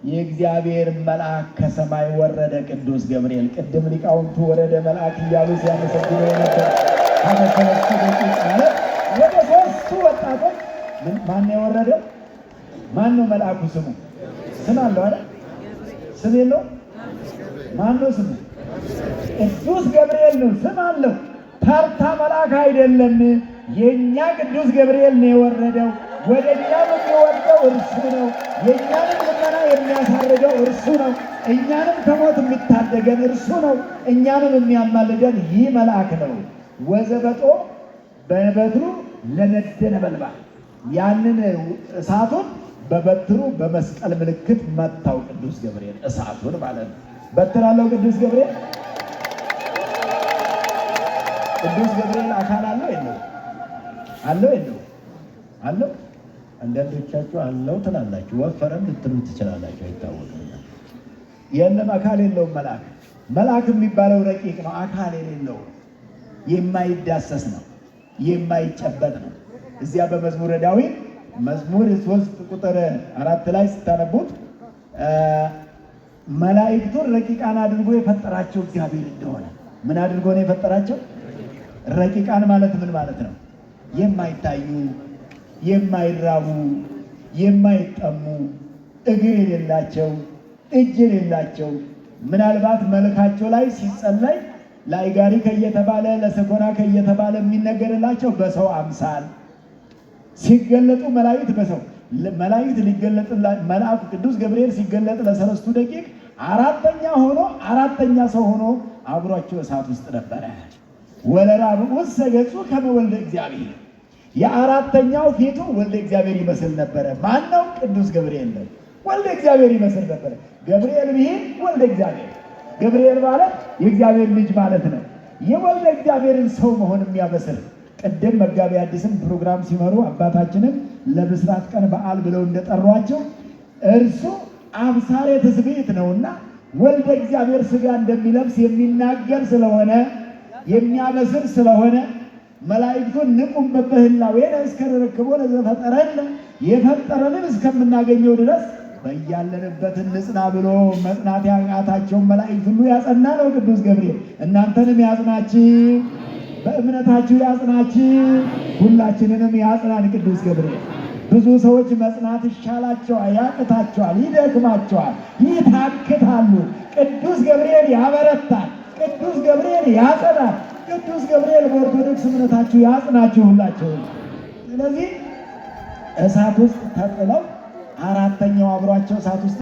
የእግዚአብሔር መልአክ ከሰማይ ወረደ፣ ቅዱስ ገብርኤል። ቅድም ሊቃውንቱ ወረደ መልአክ እያሉ ሲያመሰግኑ የነበር አመሰለስቱ ደቂቅ ማለት ወደ ሦስቱ ወጣቶች ማን የወረደው? ማን ነው መልአኩ? ስሙ ስም አለው አይደል? ስም የለው? ማን ነው ስሙ? ቅዱስ ገብርኤል ነው። ስም አለው። ተርታ መልአክ አይደለም። የእኛ ቅዱስ ገብርኤል ነው የወረደው። ወደ እኛም የሚወርደው እርሱ ነው። የእኛንም ልመና የሚያሳርገው እርሱ ነው። እኛንም ከሞት የሚታደገን እርሱ ነው። እኛንም የሚያማልደን ይህ መልአክ ነው። ወዘበጦ በበትሩ ለነደ ነበልባል፣ ያንን እሳቱን በበትሩ በመስቀል ምልክት መታው ቅዱስ ገብርኤል፣ እሳቱን ማለት ነው። በትር አለው ቅዱስ ገብርኤል። ቅዱስ ገብርኤል አካል አለው የለው? አለው የለው? አለው። አንዳንዶቻችሁ አለው ትላላችሁ፣ ወፈረም ልትሉ ትችላላችሁ፣ አይታወቅም። የለም፣ አካል የለውም መልአክ። መልአክ የሚባለው ረቂቅ ነው፣ አካል የሌለው የማይዳሰስ ነው፣ የማይጨበጥ ነው። እዚያ በመዝሙረ ዳዊት መዝሙር 3 ቁጥር 4 ላይ ስታነቡት መላእክቱን ረቂቃን አድርጎ የፈጠራቸው እግዚአብሔር እንደሆነ። ምን አድርጎ ነው የፈጠራቸው? ረቂቃን ማለት ምን ማለት ነው? የማይታዩ፣ የማይራቡ፣ የማይጠሙ፣ እግር የሌላቸው፣ እጅ የሌላቸው፣ ምናልባት መልካቸው ላይ ሲጸለይ ላይጋሪ ከየተባለ ለሰኮና ከየተባለ የሚነገርላቸው በሰው አምሳል ሲገለጡ፣ መላእክት በሰው መላእክት ሊገለጥ መልአኩ ቅዱስ ገብርኤል ሲገለጥ ለሰለስቱ ደቂቅ አራተኛ ሆኖ፣ አራተኛ ሰው ሆኖ አብሯቸው እሳት ውስጥ ነበረ። ወለራብዑሰ ገጹ ከመ ወልደ እግዚአብሔር፣ የአራተኛው ፊቱ ወልደ እግዚአብሔር ይመስል ነበረ። ማን ነው? ቅዱስ ገብርኤል ነው። ወልደ እግዚአብሔር ይመስል ነበረ። ገብርኤል ብሂል ወልደ እግዚአብሔር። ገብርኤል ማለት የእግዚአብሔር ልጅ ማለት ነው። የወልደ እግዚአብሔርን ሰው መሆን የሚያበስር፣ ቅድም መጋቤ ሐዲስም ፕሮግራም ሲመሩ አባታችንን ለብስራት ቀን በዓል ብለው እንደጠሯቸው እርሱ አብሳሬ ትስብእት ነውና ወልደ እግዚአብሔር ስጋ እንደሚለብስ የሚናገር ስለሆነ፣ የሚያበስር ስለሆነ፣ መላእክቱን ንቁም በበህላዌነ እስከ ንረክቦ ለዘፈጠረን፣ የፈጠረንን እስከምናገኘው ድረስ በያለንበት እንጽና ብሎ መጽናት ያቃታቸውን መላእክት ሁሉ ያጸና ነው ቅዱስ ገብርኤል። እናንተንም ያጽናችሁ፣ በእምነታችሁ ያጽናችሁ፣ ሁላችንንም ያጽናን ቅዱስ ገብርኤል። ብዙ ሰዎች መጽናት ይሻላቸዋል፣ ያቅታቸዋል፣ ይደክማቸዋል፣ ይታክታሉ። ቅዱስ ገብርኤል ያበረታል። ቅዱስ ገብርኤል ያጸናል። ቅዱስ ገብርኤል በኦርቶዶክስ እምነታችሁ ያጽናችሁ ሁላችሁ። ስለዚህ እሳት ውስጥ ተጥለው አራተኛው አብሯቸው እሳት ውስጥ